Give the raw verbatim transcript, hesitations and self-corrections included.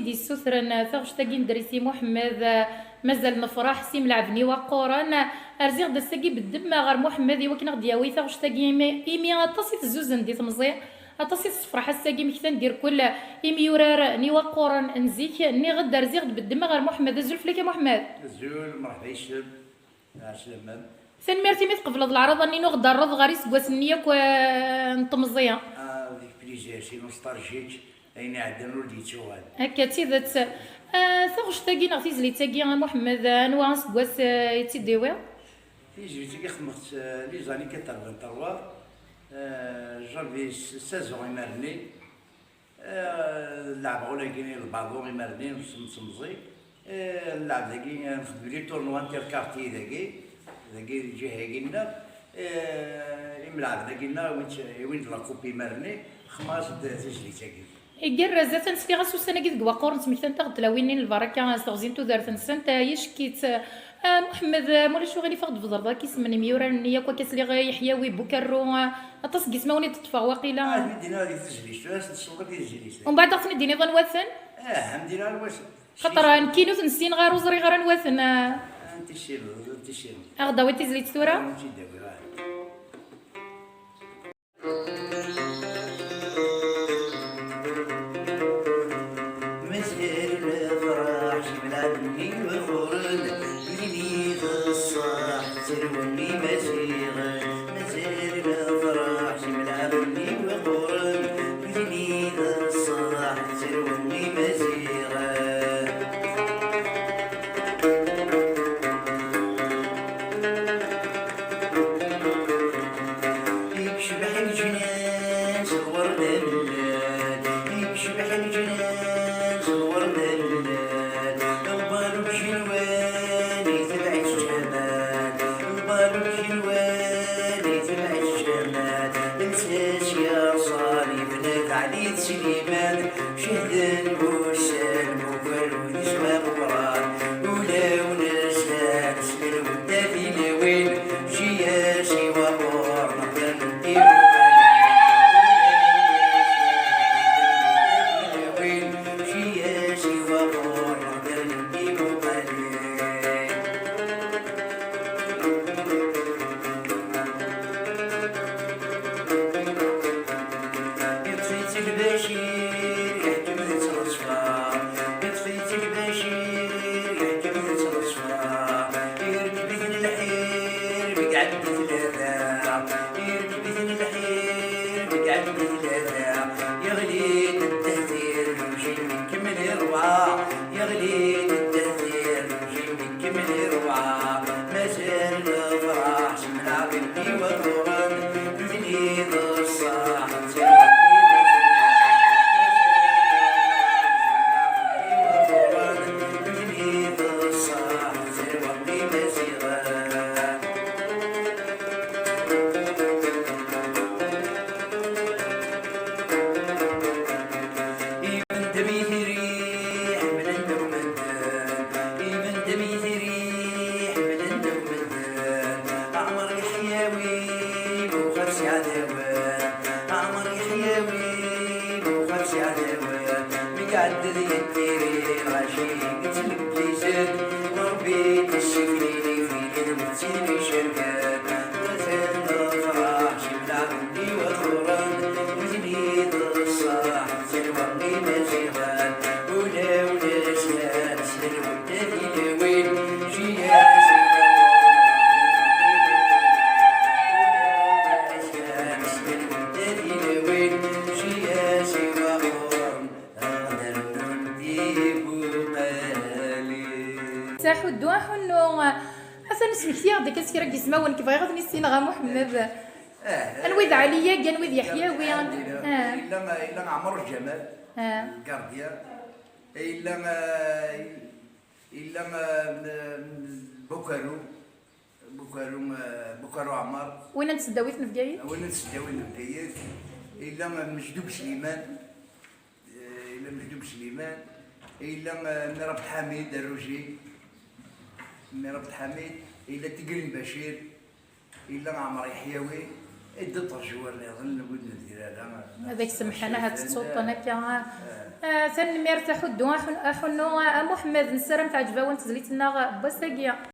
d-yessutren taɣect-agi n Dris i Muḥemmed, mazal nefṛeḥ s imleɛben iwaqquren. Rziɣ-d ass-agi beddem ɣer Muḥemmed i wakken ad ɣ-d-yawi taɣect-agi, imi, imi aṭas i tezzuzen di temẓi, aṭas i tessefṛeḥ ass-agi, mmektan-d irkel imyurar n iwaqquren n zik. Nniɣ-d rziɣ-d beddem ɣer Muḥemmed. Azul fell-ak a Muḥemmed! Azul, mṛeḥba yis-m. Ɛeslama. Tanemmirt imi tqebleḍ leɛraḍa-nni n uɣ-d-terreḍ ɣer iseggasen-nni yakk, eh, n temẓi. Ah, avec plaisir, c'est nostalgique, ayen iɛeddan ur d-yettuɣal. Akka d tidet. Ah, taɣect-agi neɣ tizlit-agi, a Muḥemmed, anwa aseggas, eh, i tt-id-iwiḍ? Tizlit-agi xedmeɣ-tt, eh, les années quatre-vingt-trois, eh, j'avais seize ans imar-nni. Eh, leɛbeɣ ulagi lbaḍu imar-nni n temẓi. Eh, nleɛb dagi, eh, nxeddem les tournois interquartiers dagi, dagi di lǧiha-agi-nneɣ. Eh, imleɛben-agi-nneɣ, win, win d la coupe imar-nni, xedmeɣ-as-d tizlit-agi. Igerrez, atan sliɣ-as ussan-agi deg Waqquren ttmektant-aɣ-d tlawin-nni n lbaraka s teɣzi n tudert-nsent, eh, icekk-itt. Ah, Muḥemmed, ah, ma ulac uɣilif, ad ɣ-d-tbedreḍ akk isem n yimyuraren-nni yakk, akka sliɣ i Yeḥyawi, Bukarru, ah, aṭas n yismawen i d-ṭṭfeɣ waqila. Ah, ad ten-id-iniɣ di tezlit, tura ad ten-tessneḍ akk di tezlit. Umbeɛd ad ɣ-ten-id-tiniḍ anwa-ten? Ah, ad m-d-iniɣ anwa-ten. Xaṭer, ah, nekkini ur ten-ssineɣ ara, ur ẓriɣ ara anwa-ten, ah. Ah, ad ten-tissineḍ, ad ten-tissineḍ. Ad ɣ-d-tawiḍ tizlit tura? Ah, ad ten-id-awiɣ, ah. Mazal lefraḥ s imladen iwexxuren, win i d ṣṣeḥ ttarwen imaziɣen. Mazal lefraḥ s imladen iwexxuren, win i d ṣṣeḥ ttarwen imaziɣen. Yecbeḥ leǧnan s lwerd amellal, yecbeḥ leǧnan s lwerd amellal. Lbalu n Cenwal itbeɛ-it Ǧamal, lbalu n Cenwal itbeɛ-it Ǧamal. Lsas yerṣan yebna-t Ɛli d Sliman, cehden wussan Bukarru d Isma Meqqran. Ulawen slan s lwedda tilawin, jiyas i waɣur neɣ tametti. Ulawen slan s lwedda tilawin, jiyas i waɣur neɣ tametti. Yeṭṭef-itt lbacir, yeḥkem d ttreṣfa. Yeṭṭef-itt lbacir, yeḥkem d ttreṣfa. Irkeb-iten lḥir, mi iɛeddi tlata. Irkeb-iten lḥir, mi iɛeddi tlata. Yeɣli-d ddehtir, lewjin ikemmel i ṛebɛa. Yeɣli-d ddehtir, lewjin ikemmel i ṛebɛa. Mazal lefraḥ s imladen iwexxuren, nutni d ṣṣeḥ, mazal lefraḥ s imladen iwexxuren, nutni d ṣṣeḥ, mazal imaziɣen. Ibedd mi tiri ḥemmlen akk medden, ibedd mi tiri ḥemmlen akk medden. Ɛmer Yeḥyawi, buxaf s iɛdawen, Ɛmer Yeḥyawi, buxaf s iɛdawen. Mi iɛedda di tiri lɣaci yettneggizen, Rebbi yessikli fili d metti d icerken. Mazal lefraḥ s imladen iwexxuren, nutni d ṣṣeḥ, mazal wa imaziɣen. Ulawen slan s lwedda tilawin, jiyas i waɣur. Ulawen slan s lwedda tilawin, jiyas i waɣur. Saḥuddu aḥunnu. Atan smektiɣ-d akka s kra n yismawen, nekk bɣiɣ ad ten-issineɣ a Muḥemmed. Ah, anwa i d Ɛli-agi, anwa i d Yeḥyawi? Ah. Yella, yella Ɛmer Ǧamal, ah, le gardien. Yella, ah, yella, ah, m-, m-, Bukaru, Bukaru, ah, Bukaru Ɛmer. Win n tesdawit n Bgayet? Win n tesdawit n Bgayet. Yella, ah, Mejdub Sliman. Eh, yella Mejdub Sliman, yella, eh, Mirab Ḥamid Arruji, Mirab Ḥamid, yella Tigrin Bacir, yella Ɛmer Yeḥyawi, d ṭṭejwar nniḍen, ur d-nebdir ara. Ad ak-semḥen, ahat tettuḍ-ten akka. Eh, Ah, tanemmirt a Ḥuddu, a Ḥun-, a Ḥunnu, a Muḥemmed, nessaram teɛǧeb-awen tezlit-nneɣ n wass-agi.